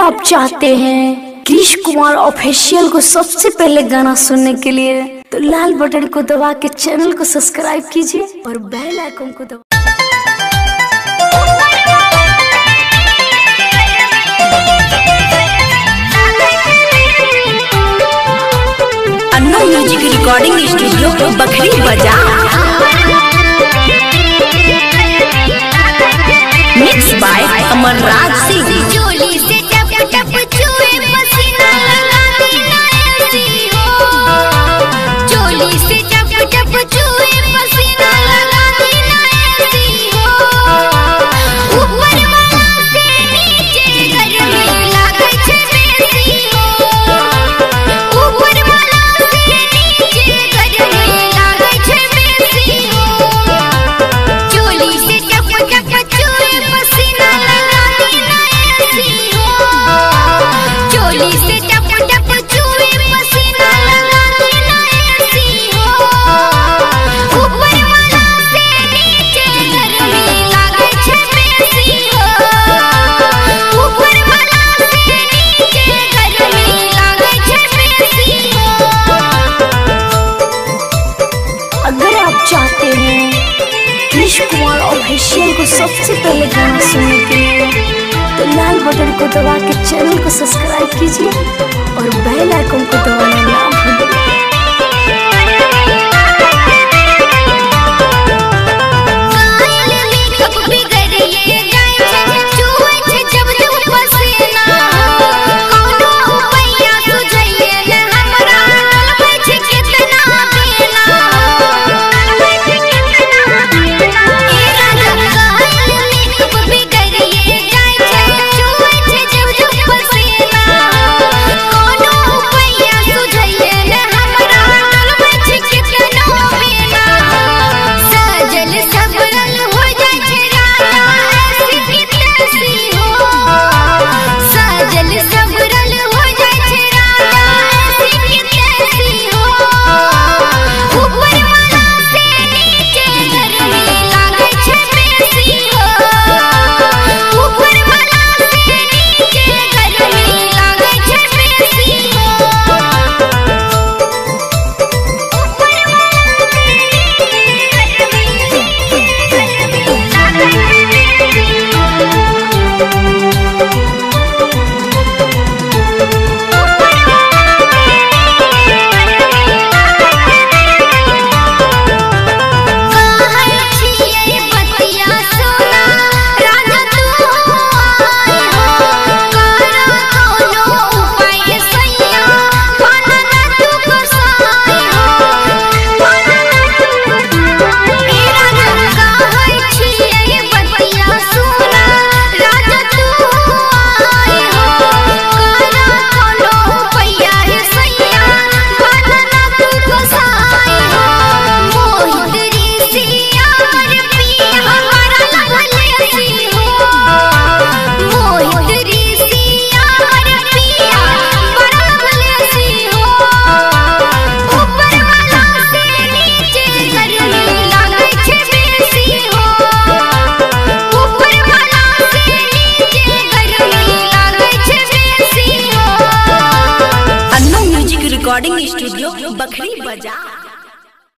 आप चाहते हैं क्रिश कुमार ऑफिशियल को सबसे पहले गाना सुनने के लिए तो लाल बटन को दबा के चैनल को सब्सक्राइब कीजिए और बेल आइकन को दबा। Annu music recording studio Bakhri बजा। Mix by Amarraj Singh. चोली से टप टप चुए पसीना लगा देना ऐसी हो। चोली से टप टप चुए पसीना लगा देना ऐसी हो। ऊपर वाला से नीचे गर्मी लागै छै बेसी हो। ऊपर वाला से नीचे गर्मी लागै छै बेसी हो। चोली से टप टप चुए पसीना लगा देना ऐसी हो। चोली से टप टप चुए पसीना लगा देना ऐसी हो। ऊपर वाला से नीचे गर्मी लागै छै बेसी हो। ऊपर वाला से नीचे गर्मी लागै छै बेसी हो। अगर आप चाहते हैं क्रिश कुमार ऑफिशियल को सबसे पहले गाना सुनने के लिए तो लाल बटन को दबा के चैनल को सब्सक्राइब कीजिए और बेल आइकन को दबाना ना भूलें।